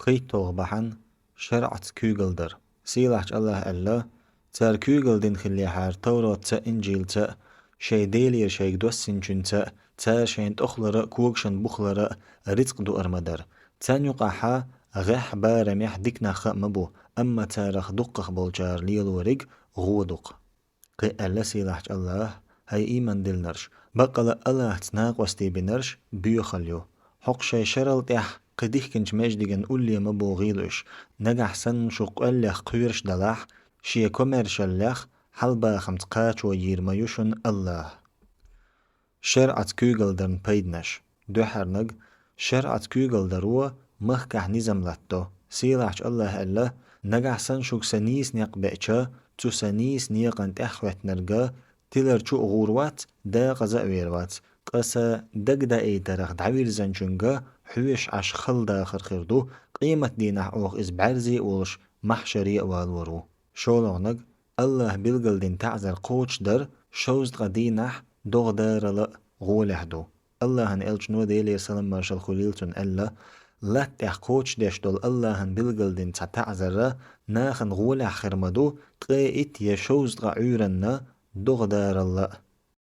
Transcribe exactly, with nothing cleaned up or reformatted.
КхийтталгӀа бахьан — шарӀаца куьйгалдар. Сийлахьчу АллахӀа аьлла: «Цара куьйгалдина хиллехьара Товратца а, Инжилца а, шайн Делера шайга доссинчуьнца а, цара шайна тӀохлара а, когашна бухалара а рицкъ дуар ма дара. Царна юкъахь гӀеххьа, барамехь дика нах а ма бу, амма царах дуккхах болчара лелориг гӀо ду-кх». Кхин а аьлла Сийлахьчу АллахӀа: «ХӀай ийман диллинарш! Баккъала а АллахӀца накъостий бинарш боьхалла ю. Хьокху шайн шарал тӀехь кхин дихкинчу маьждиган улле ма богӀийла уьш. Нагахь санна шу къоьллех кхоьруш далахь, шен комаьршаллех хьалабахамца кхачо йийр ма ю шуна АллахӀ». ШарӀаца куьйгалдарна пайданаш. Дуьххьарниг, шарӀаца куьйгалдаро махкахь низам латтадо. Сийлахьчу АллахӀа аьлла: «Нагахь санна шуьга сан нийса некъ беача, цу сан нийса некъан тӀаьхьахӀоьттинарг тилар чу а гӀур вац, декъаза а вер вац. Ткъа сан дагадаийтарх дӀавирзинчуьнга хьоьжуш Ӏаш хала дахар хир ду, къематдийнахь оха иза бӀаьрзе а волуш, махьшаре а валор ву». ШолгӀаниг, АллахӀа билгалдина таӀзар кхочушдар шовзткъа дийнахь догӀа дарал а гӀолехь ду. АллахӀан элчано, Делера салам-маршалла хуьлийла цунна, аьлла: «Латта тӀехь кхочушдеш долу АллахӀан билгалдина цхьа таӀзар нахана гӀолехь хир ма ду ткъе итт я шовзткъа Ӏуьйранна догӀа дарал а».